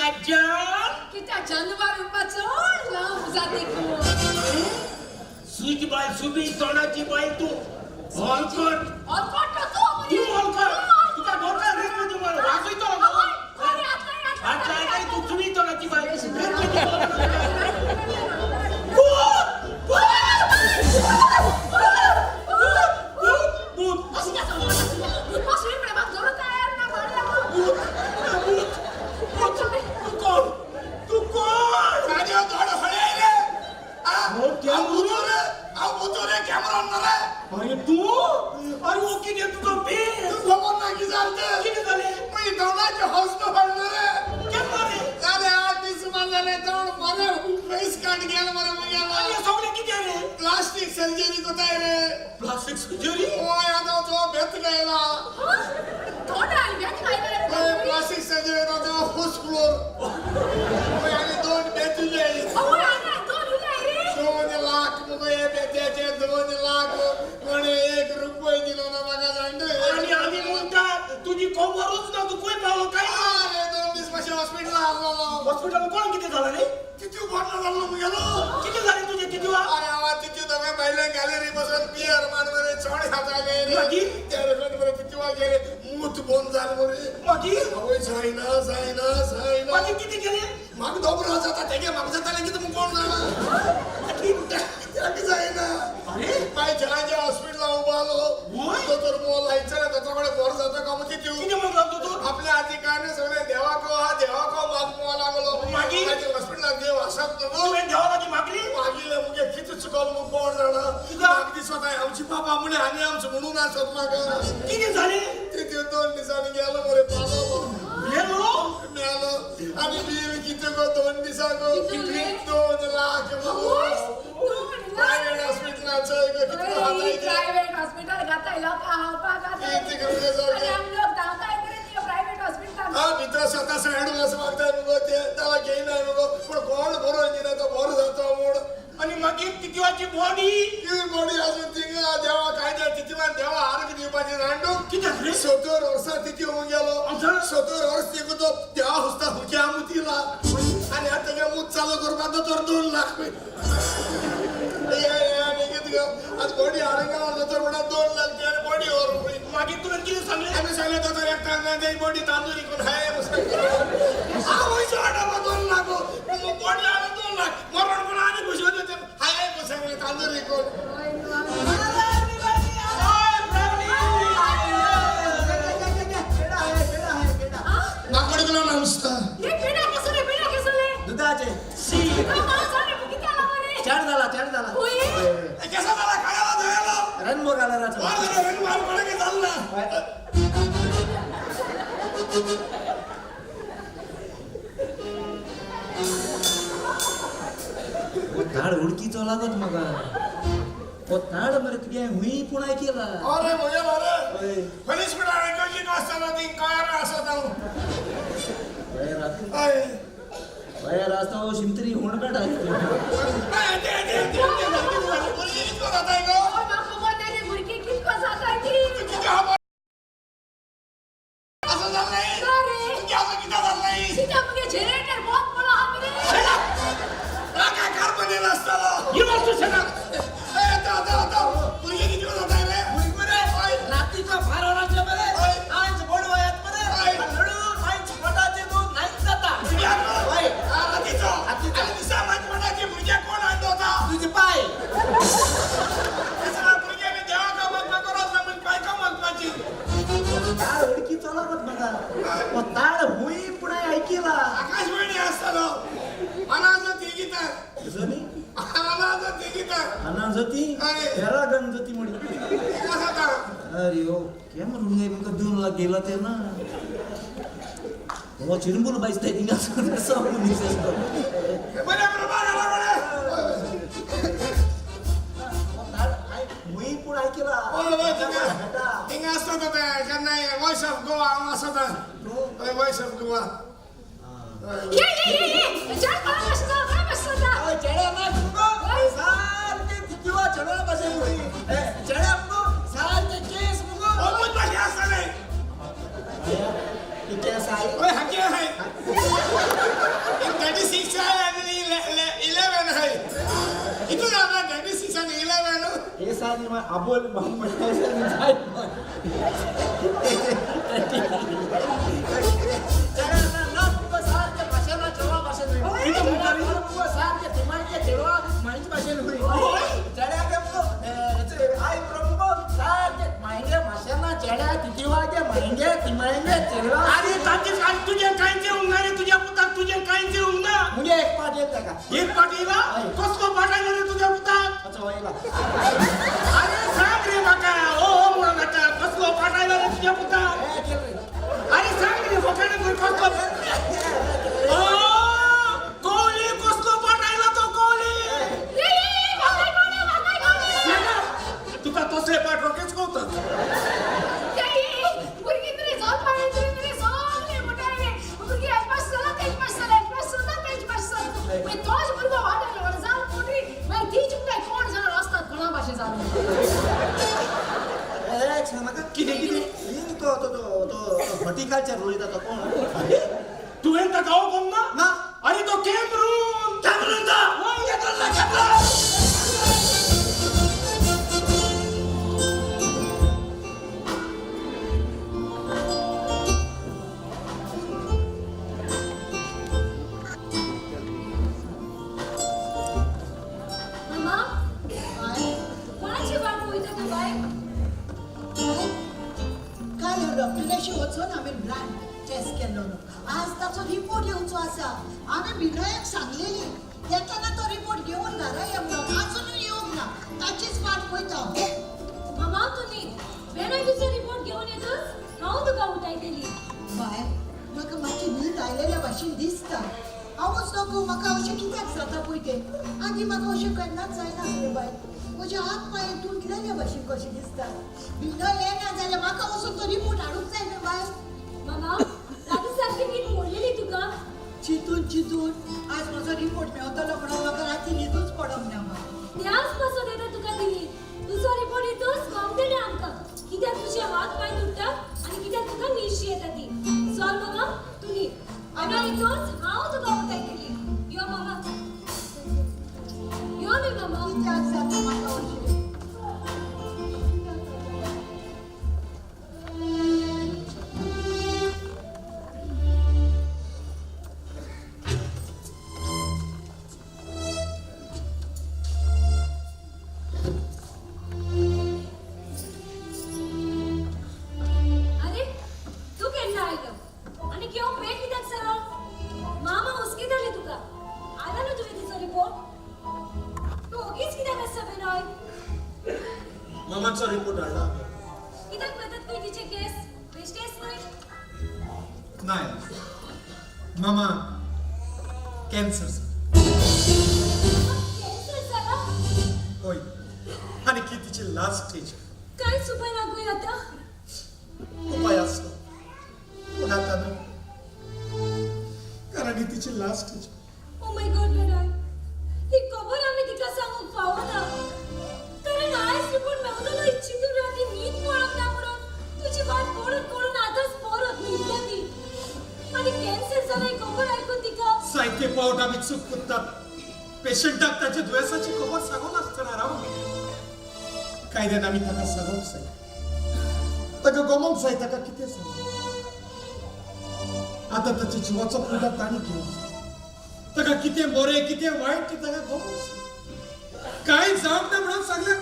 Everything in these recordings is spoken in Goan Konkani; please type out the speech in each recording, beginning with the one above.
जन कित्या जनवार चड लांब जाती कोण सुजी बायल सुबी तोंडाची बायल तूं हलकट. हलकट तो तूं तूं हलकट. तुका डोक्यार रे तुजी मरे वाजयतो. हात लाय तूं सुबी तोंडाची बायल. भूत भूत भूत भूत भूत भूत. तूं कोण? तूं कोण? गाडयो दोड हळेले. हो, कॅमेरो रे. हांव भुतो रे, कॅमेरा रे. अरे तूं? अरे वो कितें तुजो भेस? खबर ना कितें जालें तें. कितें जालें? मागीर तोंडाचें हंसतो पडलो रे. केन्ना रे? जालें 8 दीस सुमार जाले तोंड मरे फेस काट गेलो मरे आनी मुगेलो. हें सगळें कितें रे? प्लास्टीक सर्जरी कोताय रे. Plastic surgery? ओय आतां तो बेत गायला. प्लास्टीक सर्जरी तो फर्स्ट फ्लोर. ओय आनी दोन बेतुले. 2 लाख मुगो हे बेत्याचे 2 लाख. कोणे 1 रुपये दिलो ना म्हाका जाणटे. आनी आमी म्हणटा तुजी खबरूच ना, तूं खंय पावलो काय ना. अरे 2 दीस मातशें हॉस्पिटलान आसलेलो. हॉस्पिटलान कोण कितें जालें रे? तितू बोटलो जाल्लो मुगेलो. कितें जालें तुजें तितुआ? अरे हांव तितू दोगां भायल्यान गॅलरी बसून बियर मान मरे चोड खाताले रे. मागीर? ते मरे तितुआ गेले मूत बंद जालें मरे. मागीर? आवय जायना जायना जायना. मागीर कितें केलें? म्हाका दोबरो जाता तेगे म्हाका जातालें कितें म्हूण कोण जाणा. मागीर? कित्याक जायना. अरे? मागीर जनाच्या हॉस्पिटलान उबो आलो. वय? दोतोर मोल लायचो ना दोतोर कडेन बरो जाता काय म्हूण तितू. कितें म्हणलो दोतोर? आपल्या अधिकाराने सगळे देवाको हा देवाको मागपा लागलो. मागीर? हॉस्पिटलान देव आसात न्हू. तुवें देवा लागीं मागली? मागीर मुगे कितें चुकलो म्हूण कोण जाणा. म्हाका दिसता आमची बाबा म्हणे आनी आमचो म्हणून आसत म्हाका. कितें जालें? तितू 2 दिसांनी गेलो मरे पावलो. मेलो? मेलो. आनी बील कितें गो 2 दिसांक? कितले? 2 लाख. प्रायव्हेट हॉस्पिटलान चोय गो कितलो खाताय ते. प्रायव्हेट हॉस्पिटल घाताय लोकां हावपाक घाताय. कितें करूं सारकें? आनी आमी लोक धांवताय मरे ते प्रायव्हेट हॉस्पिटलान. हा भितर स्वता एडवान्स मागताय मुगो ते ताका घेयनाय मुगो. पूण कोण बरो दिना तो बरो जातो म्हूण. आनी मागीर तितुआची बॉडी? ती बॉडी आसून थिंगा देवा कायद्या तितुवान देवा आरोग्य दिवपाचें जाणू. कित्याक रे? 70 वर्सां तिती होऊन गेलो. आमचं? 70 वर्स तिगो तो देवा हुसता हुक्या मुतीला. आनी आतां तेगे मूत चालू करपाक दोतोर 2 लाख आज बॉडी हाडूंक दोतोर म्हणटा 2 लाख दी आनी बॉडी व्हर. मागीर तुवें कितें सांगलें? आमी सांगलें दोतोर एकट्यान ना तेजी बॉडी तांदुरी करून हाय. आवय हाडप 2 लाख बॉडी हाडून 2 लाख मरण कोण आनी खुशी होते हाय सांगलें तांदुरी करून. माकोडी तुला नामस्ता. दुधाचे चार झाला चार झाला. कसा झाला काळाला धुयाला रनबो घालाराचा. वार झाला रंग वार कोणाके चालला. ताड उडकीचो लागत मगा. ओ ताड मरे तुगे हुंय पूण आयकेला. अरे म्हजेल अरे हय. पोलीस पिठार आसतना ती कळ्यार आसत हांव. बाहेर हय. बाहेर आसता हो शिमतरी हुंड बेटा. भुरगीं कितको जाताय गो? कितें खबर असं जालें? तुगे असं कितें जालें? नाका कार्बन आसतलो. ही वस्तू शेणाक. ए, आतां आतां आतां भुरगीं कितको जाताय रे? हय. रातीचो फार वरांचे मरे हय. आयज बोडवायात मरे हय. हळू आयज पोटाचे दूध नाहीच जाता. भुरग्यांक हय. हा, रातीचो. रातीचो. आनी दिसा मात कोणाची भुरग्याक कोण हाडटा? तुझे पाय. दिसा भुरग्यांनी देवाक मागपा गरज ना, पूण बायको मागपाची. ताड उडकीचो लागत मगा. ओ ताड हुंय पूण आयकेला. आकाशवाणी आसतलो. अनाजो गितार. जनी अनाजो गितार. अनाजती हय. हेरागन जती म्हणी. कसो जाता? अरे हो केम रुंगे तुमकां 2 लाख गेला ते ना. हो चिरमुल बायसताय थिंगा मनीस आसता. बऱ्या प्रमाण आला मरे. हुंय पूण आयकेला. हय, हय, थिंगा आसता तो ते केन्नाय वॉयस ऑफ गोवा हांव आसता. हय, वॉयस ऑफ गोवा. चेड्या ना मुगो सारखे तितुआ चेड्या भाशेन मुगी. चेड्या मुगो सारखे केस मुगो. अमूत भाशे आसतले. केस आहे. ओय हाके आहे. 36 आहे आणि 11 आहे. इथून आला 36 आणि 11. हे साली मग अबोल मोहम्मद. अरे तांचे आणि तुझे कांयचे येऊंक ना रे तुझ्या पुताक, तुझे कांयचे येऊंक ना. म्हणजे एक पाठ येत का? एक पाटीला कसलो पाठ आयलो रे तुझ्या पुताक? अच्छा व्हायला. अरे सांग रे म्हाका. ओ हो म्हणून नाका. कसलो पाठ आयलो रे तुझ्या पुताक? अरे सांग रे फकाणां कर, कसलो? ओ कोहली, कसलो पाठ आयलो तो कोहली? ये ये ये, म्हाकाय कोण, म्हाकाय कोण. तुका तसले पाठ रोखेच कवतात. ये ये, भुरगीं रे जोत पाळ्ळे रे, सगळे मोठे रे भुरगीं. हेच पास चला, तेच पास चला, हेच पास चला, तेच पास चला. मागीर तोच भुरगो वाट जाल पोटरी. मागीर ती चिंताय कोण जाण रस्तात कोणा भाशेन जालो. एक सांग म्हाका. कितें कितें? तो तो तो तो हॉर्टिकल्चर उलयता तो कोण? तुवें ताका हांव कोण ना? ना. अरे तो कॅमरून. कॅमरून तो. हय. कॅमरून. मामा, कोणाची वाट पळयता तूं बाय? काल डॉक्टराशी वचून हांवें ब्लड टेस्ट केल्लो. आज ताचो रिपोर्ट येवचो आसा. हांवें विनयाक सांगलेली, येताना तो रिपोर्ट घेवन घरा ये म्हणून. आजुनूय येवंक ना. ताचीच वाट पळयता हांव. मामा, तूं न्हीद. बेनोय तुजो रिपोर्ट घेवन येतच हांव तुका उठायतली. बाय, म्हाका मातशी न्हीद आयलेल्या भाशेन दिसता. हांवूच नको, म्हाका अशें कित्याक जाता पळय तें. आनी म्हाका अशें केन्नाच जायनासलें बाय. म्हजे हात पांय तुटलेले भाशेन कशें दिसता. विनय येना जाल्यार म्हाका वचून तो रिपोर्ट हाडूंक जाय न्हू बाय. मामा, राती सारकी न्हीद मोडलेली तुका. चिंतून चिंतून आज म्हजो रिपोर्ट मेवतलो म्हणून म्हाका राती न्हिदूच पडोंक ना म्हाका. त्याच पासत येता तुका ती न्हीद. तुजो रिपोर्ट येतच कळटलें आमकां कित्याक तुजे हात पांय तुट्टा आनी कित्याक तुका निर्शी येता ती. चल मामा, तूं न्हीद. बेनोय येतच हांव तुका उठायतली. यो मामा, यो न्ही मामा. कित्याक जाता म्हाका अशें? अरे तूं केन्ना आयलो आनी घेवंक वेळ कित्याक जालो? मामा हुस्केताले तुका. आयला न्हू तुवें तिचो रिपोर्ट? तूं ओगीच कित्याक आसता बेनोय? मामाचो रिपोर्ट हाडला हांवें. कित्याक वतात खंय तिचे केस बेश्टेच न्हय. नाही, मामा कॅन्सर. कॅन्सर जाला? होय, आणि की तिची लास्ट स्टेज. कांयच उपाय ना गो आतां? उपाय असतो, पण आता न्हय, कारण ही तिची last stage. Oh my God, Benoy, ही खबर आमी तिका सांगूंक फावना, कारण आयज रिपोर्ट मेवतलो ही चिंतून राती न्हीद पडोंक ना म्हणून तुजी वाट पळोवन पळोवन आतांच परत न्हिदल्या ती. आनी कॅन्सर जाला ही खबर आयकून तिका जायते पावट आमी चूक करतात, पेशंटाक ताच्या दुयेंसाची खबर सांगून आसतना रावून. कायद्यान आमी ताका सांगूंक जाय, ताका गमोंक जाय ताका कितें सांग. आतां ताच्या जिवाचो फुडा ताणी घेवंक जाय. ताका कितें बरें कितें वायट तें ताका गमोंक जाय. कांय जावंक ना म्हणून सांगल्यार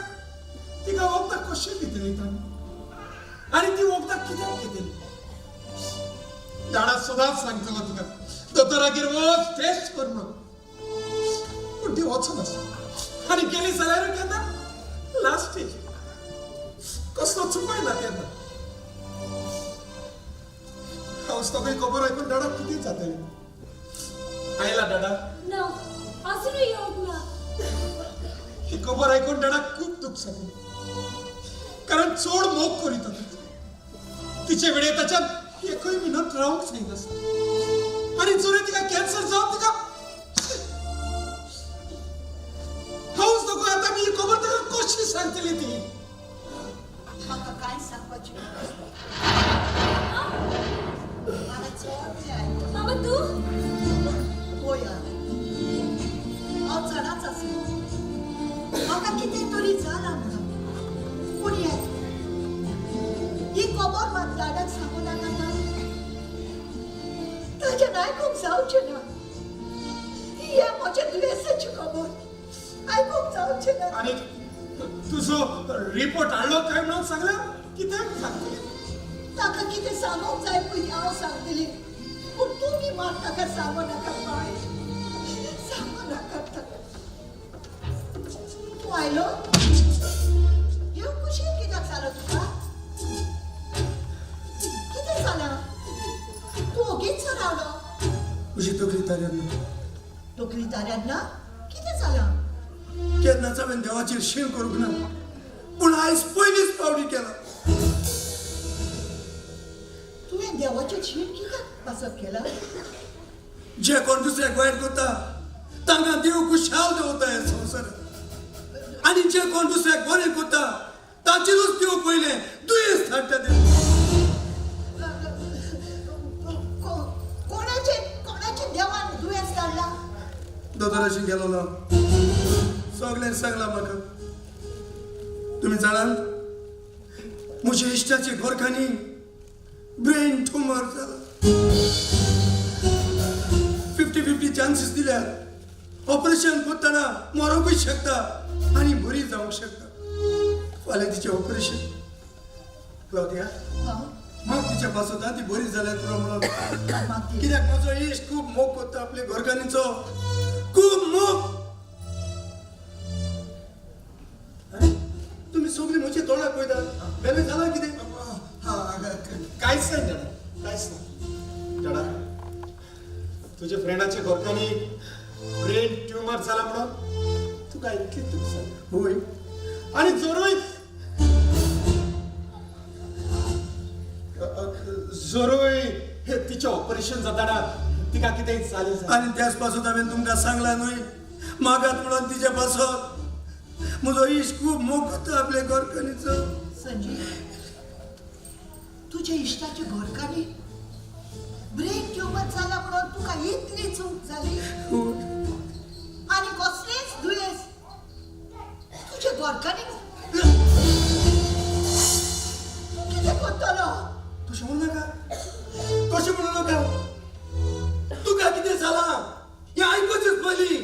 तिका वखदां कशी दितली ताणी आनी ती वखदां कित्याक घेतली? डाडा सदांच सांगतलो तिका, दोतोरागेर वच, टेस्ट कर म्हणून, पूण ती वचनासली. आनी गेली जाल्यार केन्ना लास्ट स्टेज. कसलो चुकय ना तेन्ना. हांव सगळी खबर आयकून डाडाक कितें जातलें? आयला डाडा? ना, अजुनूय येवंक ना. ही खबर आयकून डाडाक खूब दूख जालें, कारण चड मोग करीत होता तिचे वेळे. ताच्यान एकूय मिनट रावंक जायनासलें. आनी जरी तिका कॅन्सर जावन तिका हांवच नको, आतां मी ही खबर ताका कशी सांगतली ती? म्हाका कांय सांगपाची गरज ना. जालां म्हणून. पूण हे ही खबर मात दादाक सांगू नाका ना. ताच्यान आयकूंक जावचें ना. ही म्हज्या दुयेंसाची खबर आयकूंक जावचें ना. आनी तुजो रिपोर्ट हाडलो काय म्हणून सांगला कित्याक सांगतली? ताका कितें सांगूंक जाय पयलीं हांव सांगतली, पूण तुमी मात ताका सांगू नाका बाय, सांगू नाका ताका. तूं आयलो ह्यो कुशीन कित्याक जालो तुका? कितें जालां? तूं ओगीच रावलो. तुजी तकली ताऱ्यार ना. तकली ताऱ्यार ना? कितें जालां? केन्नाच हांवें देवाचेर शीण करूंक ना, पूण आयज पयलीच पावटी केला. तुवें देवाचेर शीण कित्याक पासत केला? जे कोण दुसऱ्याक वायट करता तांकां देव खुशाल दवरता ह्या संवसारात, आनी जे कोण दुसऱ्याक बरें करता ताचेरूच देव पयलें दुयेंस धाडटा देव. कोणाचे कोणाचे देवान दुयेंस धाडला? दोतोराशी गेलो ना, सगळ्यांनी सांगलां म्हाका. तुमी जाणात म्हज्या इश्टाचे घरकान्नी ब्रेन ट्युमर जाला. 50-50 चान्सीस दिल्यात. ऑपरेशन करतना मरोंकूय शकता आनी बरी जावंक शकता. फाल्यां तिचें ऑपरेशन. क्लावदिया, म्हाका तिच्या पासत ती बरी जाल्यार पुरो म्हणून. कित्याक म्हजो इश्ट खूब मोग करता आपले घरकान्नीचो, खूब मोग. तुमी सगळीं म्हजे तोंडाक पळयता, बेलें जालां कितें? कांयच नाही दादा, कांयच ना. दादा, तुझ्या फ्रेंडाच्या घरकान्नी ब्रेन ट्युमर जाला म्हणून तुका इतली दुःख जालें. होय. आणि जोरूय जोरूय हे तिचें ऑपरेशन जाताना तिका कितें जालें जाल्यार. आनी त्याच पासत हांवें तुमकां सांगलां न्हय, मागात म्हणून तिच्या पासत. म्हजो इश्ट खूब मोग करता आपले घरकान्नीचो. संजीव, तुज्या इश्टाच्या घरकान्नी ब्रेन ट्युमर जाला म्हणून तुका इतली चूक जाली? आनी कसलेंच दुयेंस तुज्या घरकान्नीक, तूं कितें करतलो? तशें म्हणू नाका, तशें म्हणू नाका. तुका कितें जालां हें आयकुचेंच पयलीं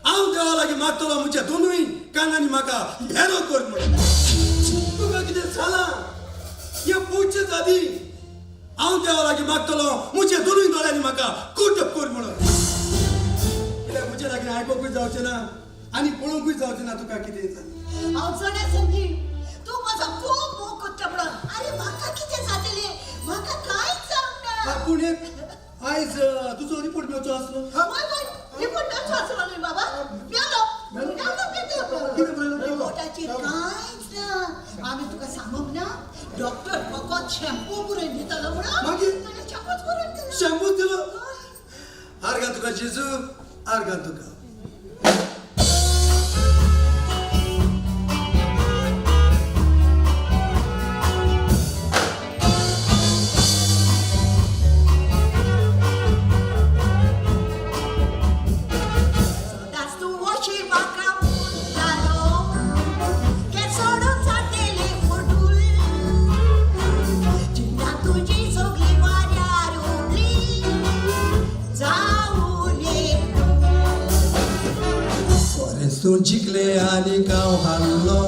हांव देवा लागीं मागतलो म्हज्या दोनूय कानांनी म्हाका भेरो कर म्हणून. तुका कितें जालां हें पळोवचेच आदीं हांव देवा लागीं मागतलो म्हज्या दोनूय दोळ्यांनी म्हाका कुटप कर म्हणून. कित्याक म्हज्या लागीं आयकुंकूय जावचें ना आनी पळोवंकूय जावचें ना तुका कितें जालें. हांव जाणा संजीव, तूं म्हजो खूब मोग करता म्हणून. आरे म्हाका कितें जातलें? म्हाका कांयच जावंक ना. पूण एक आयज तुजो रिपोर्ट मेळचो आसलो. वय वय, रिपोर्ट मेळचो आसलो न्हय बाबा? मेलो मेलो. कितें बरयलां? रिपोर्टाचेर कांयच ना. आमी तुका सांगूंक ना, डॉक्टर फकत शॅम्पू बरोवन दितालो म्हणून. मागीर? ताणें शॅम्पूच बरोवन दिलो. शॅम्पूच दिलो? आर्गां तुका जेजू, आर्गां तुका. सदांच तूं अशी म्हाका म्हणटालो, केंस सोडून जातलें फोडूल. चिंता तुजी सगळी वाऱ्यार उडली, जावन एक. तूं जिखले आनी गांव हाडलो,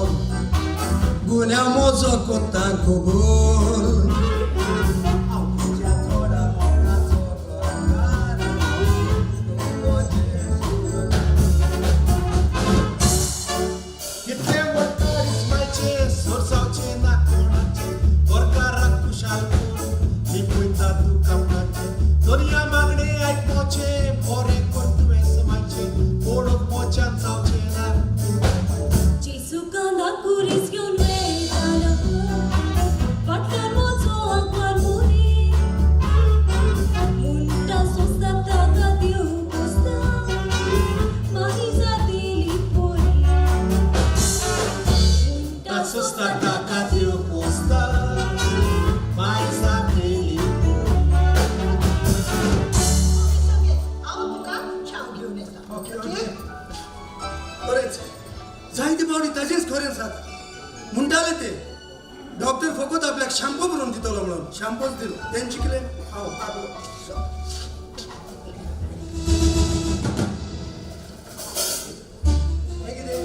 गुन्यांव म्हजो कोत्ता कबूल. हांव तुज्या चोडा मोगाचो घरकार, तूं म्हजें सूख. कितले वट्टार इस्मायचे सोर जावचे ना कोणाचे, घरकाराक खुशाल करून लिपयता तूं कापडाचे. दर्या मागणे आयकुपाचें बरें कर तुवें समाजचें, पळोवंक मोच्यान जावचें ना तूं. जेजू कांदा कुरीस घेवन वयतालो, फाटल्यान म्हजो. तें जिखलें हांव हारलो. हें कितें?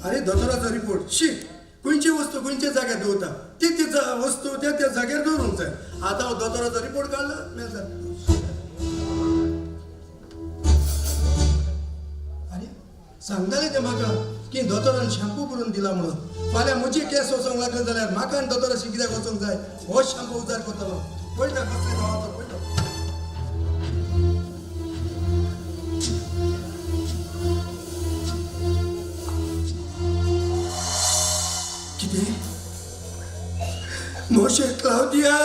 अरे दोतोराचो रिपोर्ट शी, खंयची वस्तू खंयच्या जाग्यार दवरता ती ती वस्तू त्या त्या जाग्यार दवरूंक जाय. आतां हांव दोतोराचो रिपोर्ट काडला मेजार. अरे सांगताले ते म्हाका की दोतोरान शॅम्पू करून दिला म्हणून. फाल्यां म्हजे केस वचोंक लागले जाल्यार म्हाका आनी दोतोराशी कित्याक वचोंक जाय? हो शॅम्पू उजार करतलो. पळयता कसलें गांवाचो पळयता. कितें मोशे क्लावदिया?